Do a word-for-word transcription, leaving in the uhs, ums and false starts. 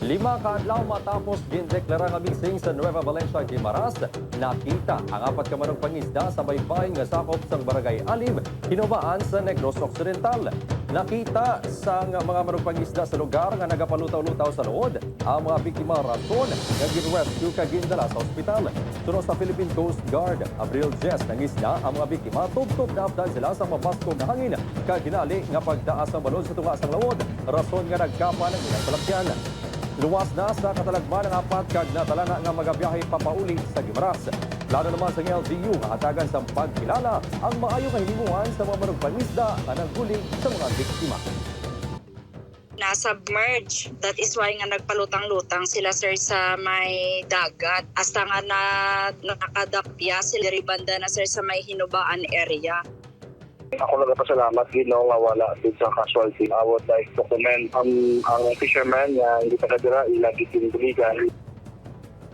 Lima ka adlaw matapos gindeklara nga missing sa Nueva Valencia, Guimaras, nakita ang apat ka manugpangisda sa baybayon nga sakop sang Barangay Alib, Hinubaan sa Negros Occidental. Nakita sang mga manugpangisda sa lugar nga nagapalutaw-lutaw sa luod ang mga biktima, rason nga gin-rescue kag gindala sa ospital. Suno sa Philippine Coast Guard, Abril diyes nangisda ang mga biktima tubtob naabtan sila sa mabaskog nga hangin kag hinali nga pagtaas ang balod sa tunga sang luod, rason nga nagkapan ang ilang salakyan. Luwas na sa katalagman ang apat kag natala na nga magabiyahe papauli sa Guimaras. Plano naman sang L G U nga hatagan sang pagkilala ang maayo nga hinimuan sa mga manugpangisda nga nagbulig sa mga biktima. Na-submerge. That is why nga nagpalutang-lutang sila, sir, sa may dagat. Hasta nga na, nakadapya sila diri banda na, sir, sa may Hinubaan area. Ako nagapasalamat gid, no, nga wala gid sa casualty. I would like to commend ang ang fisherman nga hindi taga dira, ila gid ginbuligan.